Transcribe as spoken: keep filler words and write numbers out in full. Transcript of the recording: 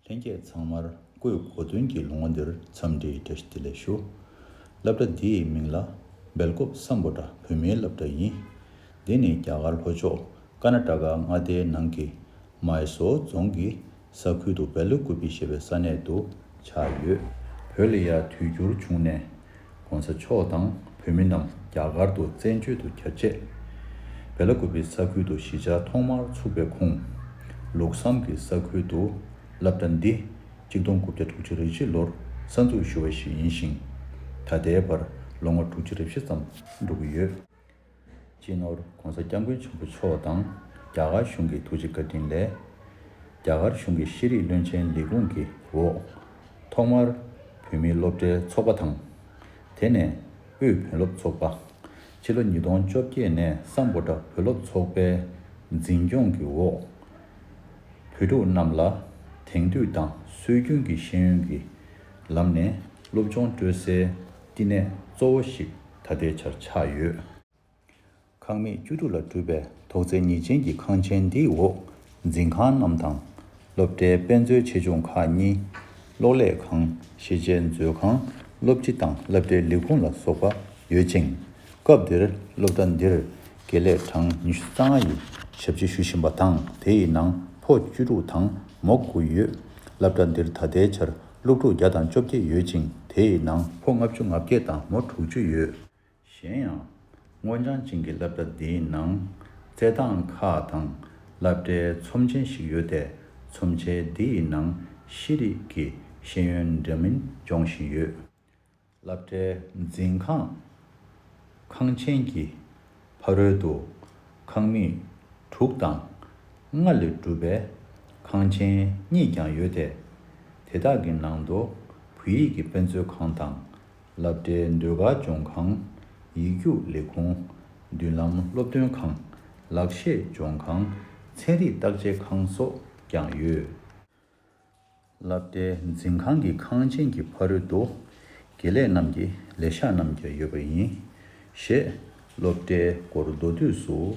ལྷན་རྒྱས་ཚང་མར་སྐུའི་གོ་སྟོན་གྱི་ལོ་ངོ་འདིར་འཚམས་འདྲིའི་བཀྲ་ཤིས་བདེ་ལེགས་ཞུ། སློབ་གྲྭ་འདིའི་མིང་ལ་སྦེལ་ཀོབ་སམ་བྷོ་ཊ་བོད་མིའི་སློབ་གྲྭ་ཡིན། འདི་ནི་རྒྱ་གར་ལྷོ་ཕྱོགས་ཀར་ན་ཊ་ཀ་མངའ་སྡེའི་ནང་གི་མཱི་སོར་རྫོང་གི་ས་ཁུལ་དུ་བེ་ལ་ཀུ་པི་ཞེས་པའི་ས་གནས་དུ་ཆགས་ཡོད། བོད་ལ་ཡར་དུས་འགྱུར་བྱུང་ནས་གོང་ས་མཆོག་དང་བོད་མི་རྣམས་རྒྱ་གར་དུ་བཙན་བྱོལ་དུ་གྱར་རྗེས། བེ་ལ་ཀུ་པི་ས་ཁུལ་དུ་གཞིས་ཆགས་ཐོག་མར་ཚུགས་པའི་ཁུངས། ལུགས་བསམ་གྱི་ས་ཁུལ་དུ་སློབ་གྲྭ་འདི་གཅིག་སྟོང་དགུ་བརྒྱ་དྲུག་ཅུ་རེ་བཞི་ལོར་གསར་འཛུགས་ཞུ་བ་ཞིག་ཡིན་ཞིང་། ད་ལྟའི་བར་ལོ་ངོ་དྲུག་ཅུ་རེ་བཞི་ཙམ་འགྲོ་གི་ཡོད། སྤྱི་ནོར་༸གོང་ས་༸སྐྱབས་མགོན་ཆེན་པོ་མཆོག་དང་རྒྱ་གར་གཞུང་གི་ཐུགས་རྗེ་བཀའ་དྲིན་ལས། རྒྱ་གར་གཞུང་གི་ཤེས་རིག་བློན་ཆེན་ལས་ཁུངས་ཀྱི་འོག་ཐོག་མར་བོད་མིའི་སློབ་གྲྭའི་ཚོགས་པ་དང་། དེ་ནས་དབུས་བོད་སློབ་ཚོགས་པ། ཕྱི་ལོ་ཉིས་སྟོང་བཅོ་བརྒྱད་ནས་སམ་བྷོ་ཊ་བོད་སློབ་ཚོགས་པའི་འཛིན་སྐྱོང་གི་འོག་བོད་ཕྲུག་རྣམས་ལ་དེང་དུས་དང་སྲོལ་རྒྱུན་གྱི་ཤེས་ཡོན་གྱི་ལམ་ནས་སློབ་སྦྱོང་སྤྲོད་སའི་བསྟི་གནས་གཙོ་བོ་ཞིག་ད་ལྟའི་ཆར་ཆགས་ཡོད། ཁང་མིག་བཅུ་དྲུག་ལ་གྲུབ་པའི་ཐོག་བརྩེགས་གཉིས་ཅན་གྱི་ཁང་ཆེན་འདིའི་འོག་འཛིན་ཁང་རྣམས་དང་། སློབ་གྲྭའི་དཔེ་མཛོད་ཆེ་ཆུང་ཁག་གཉིས། གློག་ཀླད་ཁང་། ཤེས་བྱའི་མཛོད་ཁང་། སློབ་སྤྱི་དང་སློབ་གྲྭའི་ལས་ཁུངས་ལ་སོགས་པ་ཡོད་ཅིང་། སྐབས་འདིར་སློབ་གྲྭ་འདིར་དགེ་ལས་གྲངས་ཉི་ཤུ་རྩ་ལྔ་ཡི་ཞབས་ཕྱི་ཞུ་བཞིན་པ་དང་། དེ་ཡི་ནང་ཕོ་བཅུ་དྲུག་དང་མོ་དགུ་ཡོད། སློབ་གྲྭ་འདིར་ད་ལྟའི་ཆར་སློབ་ཕྲུག་བརྒྱ་དང་བཅོ་བརྒྱད་ཡོད་ཅིང་། དེ་ཡི་ནང་ཕོ་ལྔ་བཅུ་ང་བརྒྱད་དང་མོ་དྲུག་ཅུ་ཡོད། གཞན་ཡང་། སྔོ་ལྗང་ཅན་གྱི་སློབ་གྲྭ་འདིའི་ནང་རྩེད་ཐང་ཁག་དང་སློབ་གྲྭའི་ཚོམས་ཆེན་ཞིག་ཡོད་དེ། ཚོམས་ཆེན་འདི་ཡི་ནང་ཤེས་རིག་གི་ཤེས་ཡོན་འདྲ་མིན་སྦྱོང་བཞིན་ཡོད། སློབ་གྲྭའི་འཛིན་ཁང་ཁང་ཆེན་གྱི་ཕ་རོལ་ཏུ་ཁང་མིག་དྲུག་དང་ལྔ་ལས་གྲུབ་པའི་ཁང་ཆེན་གཉིས་ཀྱང་ཡོད་དེ། དེ་དག་གི་ནང་དུ་བོད་ཡིག་གི་དཔེ་མཛོད་ཁང་དང་། སློབ་གྲྭའི་ཟློས་གར་སྦྱོང་ཁང་། ཡིག་རྒྱུགས་ལས་ཁུངས། མདུན་ལམ་སློབ་སྟོན་ཁང་། ལག་ཤེས་སྦྱོང་ཁང་། ཚན་རིག་བརྟག་དཔྱད་ཁང་སོགས་ཀྱང་ཡོད། སློབ་གྲྭའི་འཛིན་ཁང་གི་ཁང་ཆེན་གྱི་ཕ་རོལ་ཏུ། དགེ་ལས་རྣམས་ཀྱི་ལས་ཤག་རྣམས་ཀྱང་ཡོད་པ་ཡིན། ཞེས་སློབ་གྲྭའི་སྐོར་མདོར་བསྡུས་སུ་